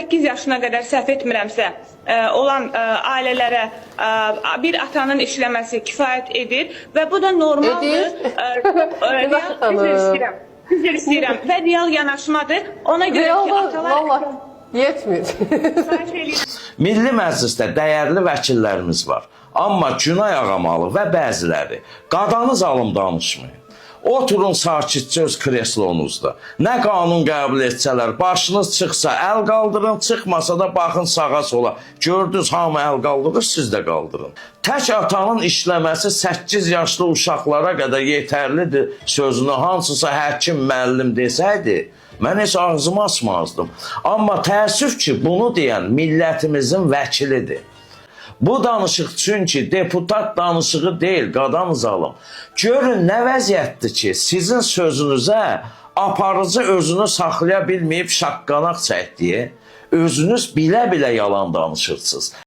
8 yaşına qədər səhv etmirəmsə, olan ailələrə bir atanın işləməsi kifayət edir və bu da normaldır. Edir. Real, Günah üzr xanım. istəyirəm. Üzr istəyirəm və real yanaşmadır. Ona görə ki, Realda atalar vallahi yetmir. Xahiş eləyirəm. Milli Məclisdə dəyərli vəkillərimiz var. Amma Günay Ağamalı və bəziləri qadanız alım danışmayın. Oturun sakitcə öz kreslonuzda. Nə qanun qəbul etsələr, başınız çıxsa əl qaldırın, çıxmasa da baxın sağa sola. Gördünüz hamı əl qaldırır, siz də qaldırın. Tək atanın işləməsi 8 yaşlı uşaqlara qədər yetərlidir sözünü hansısa həkim, müəllim desəydi, mən heç ağzımı açmazdım. Amma təəssüf ki, bunu deyən millətimizin vəkilidir. Bu danışıq çünki deputat danışığı deyil, qadan zalım. Görün nə vəziyyətdir ki, sizin sözünüzə aparıcı özünü saxlaya bilməyib şaqqanaq çəkdiyi, özünüz bilə-bilə yalan danışırsınız.